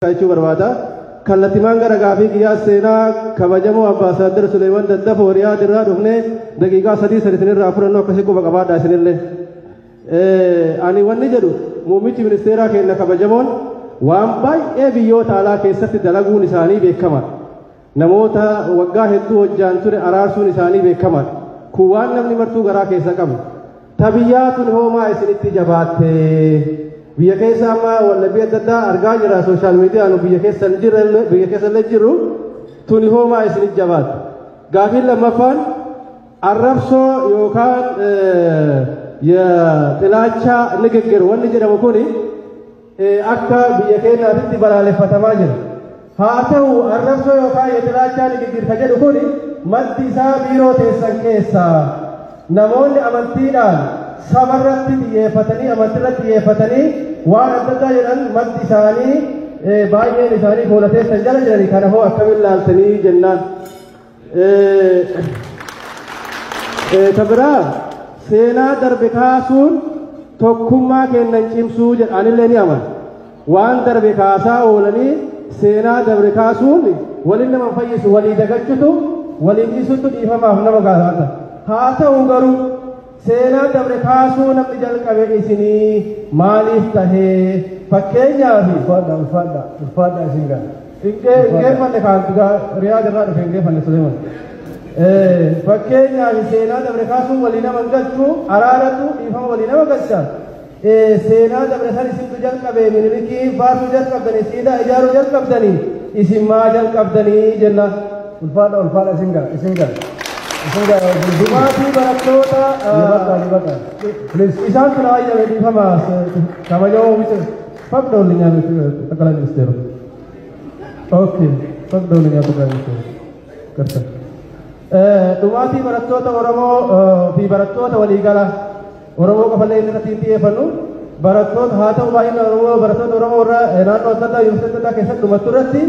Jechuu barbaada. Kallattimaan gara gaafii kiyyaa seenaa. Kabajamoo Ambaasaadar Suleeman Daddafoo, Riyaad irraa dhufnee daqiiqaa 3 3 isinirraa fudhannoo akkasii quba qabaadhaa isinillee. Ani wanni jedhu, muummichi ministeeraa keenya kabajamoon waan baay'ee biyyoota alaa keessatti dalaguun isaanii beekamaadha. Namoota waggaa hedduu hojjaan ture araarsuun isaanii beekamaadha. Kun waan namni martuu garaa keessa qabu. Ta biyyaa tun hoomaa isinitti jabaatte? Biyya keessa amma wallabbii adda addaa argaa jira, social media nu biyya keessa jirra, biyya keessa illee jiru. Tuni hoomaa isinitti jabaatte? Gaafiin lammaffaan arrabsoo yookaan ጥላቻ ንግግር wanni jedhamu kuni akka biyya keenyaatitti balaaleffatamaa jira. Haa ta'u, arrabsoo yookaan የጥላቻ ንግግር ka jedhu kuni maddi isaa biiroo teessan keessaa namoonni amantiidhaan sabarratti xiyyeeffatanii, amantiirratti xiyyeeffatanii waan adda addaa jedhan, maddi isaanii baay'een isaanii fuula teessan jala jiranii, kana hoo akkamiin laaltanii jennaan. Ta biraa, seenaa darbe kaasuun tokkummaa kennan cimsuu jedhanillee ni amana. Waan darbe kaasaa oolanii seenaa darbe kaasuun waliin nama fayyisu, walii dagachutu, waliin dhiisutu dhiifamaaf nama gaafata. Haa ta'u garuu, seenaa dabre kaasuu namni jalqabe isinii maaliif tahee? Fakkeenyaaf Ulfaadha, ulfaadha, ulfaadha, isin gaa. Hingeeffanne, kaan Riyaad irraa dhufe hingeeffanne Suleeman. Fakkeenyaaf, seenaa dabre kaasuun walii nama galchuu, araaratu dhiifama walii nama galcha. Seenaa dabre san isintu jalqabe. Minilikii faarsuu jalqabdanii, siidaa ijaaruu jalqabdanii, isin maa jalqabdanii jenna. Ulfaadha, ulfaadha, isin gaa, isin gaa. Isin gaa. Dhumaatii barattoota Ni bakka, ni bakka. Please. Isaan kun hayyame dhiifama, kabajamoo muummicha ፈቅደውልኛል ጠቅላይ ሚኒስቴሩ። Okay, ፈቅደውልኛል ጠቅላይ ሚኒስቴሩ። ይቅርታ። Dhumaatii barattoota Oromoo fi barattoota waliigala Oromoo qofallee inni irratti xiyyeeffannu barattoota haa ta'u, baay'ina Oromoo, barattoota Oromoo irraa naannoo adda addaa, yuunivarsiitii adda addaa keessatti dhumattu irratti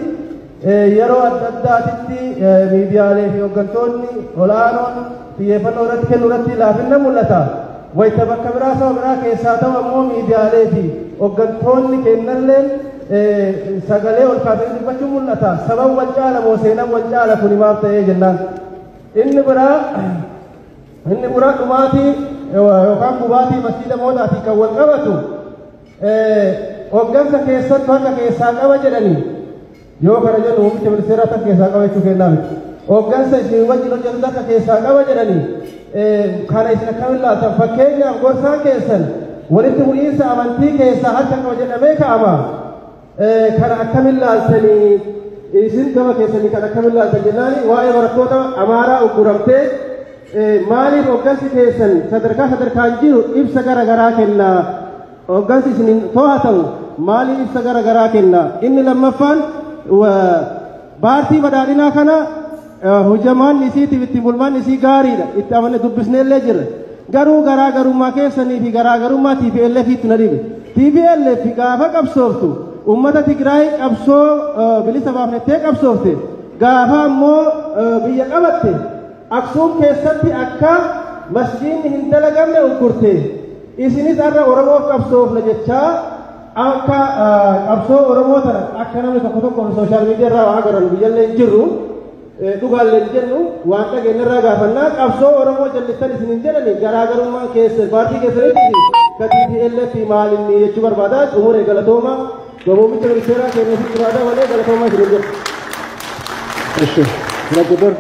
yeroo adda addaatitti miidiyaalee fi hooggantoonni olaanoon xiyyeeffannoo irratti kennu irratti laafinna mul'ata. Wayita bakka biraa, saba biraa keessaa ta'u ammoo, miidiyaalee fi hooggantoonni kennalleen sagalee ol kaasanii dubbachuun mul'ata. Saban wal caala moo seenan wal caala? Kuni maaf ta'ee jennaan. Inni biraa dhumaatii yookaan gubaatii masjiida mootaatiin kan wal qabatu, hooggansa keessattu harka keessaa qaba jedhanii. Yoo kana jennu, muummicha ministeeraa harka keessaa qaba jechuu kennaa miti. Hooggansa isin wajjin hojjetu harka keessaa qaba jedhanii, kana isin akkamiin laaltan? Fakkeenyaaf, gorsaan keessan walitti bu'iinsa amantii keessaa harka qaba jedhamee ka'ama. Kana akkamiin laaltanii isin gama keessanii, kan akkamiin laaltan jennaani. Waa'ee barattoota Amaaraa ugguramtee maaliif hooggansi keessan sadarkaa sadarkaan jiru ibsa gara garaa kenna? Hooggansi isin to'atamu maaliif ibsa gara garaa kenna? Inni lammaffaan, paartii badhaadhinaa kana hojjamaan isiitiif ittiin bulmaan isii gaariidha, itti amanne dubbisneellee jirra. Garuu garaagarummaa keessanii fi garaagarummaa TPLF itti na dhibe. TPLF gaafa qabsooftu ummata Tigraay qabsoo bilisa baafnettee qabsoofte, gaafa ammoo biyya qabatte Aksuum keessatti akka masjiinni hin dalagamne uggurte. Isinis har'a Oromoof qabsoofna jechaa akka qabsoo Oromoo tana akka namni tokko tokko social media irraa waa agarran, biyyallee hin jirru, dhugaallee hin jennu, waan dhageenya irraa gaafannaa, qabsoo Oromoo jallistan isin hin jedhani, garaagarummaan keessa paartii keessanitti ka TPLF maalinni jechuu barbaada. Xumuree, galatooma. Muummicha ministeeraa keenya sitti barbaada malee, galatooma isin hin jedhu. እሺ, ሁለት ቁጥር።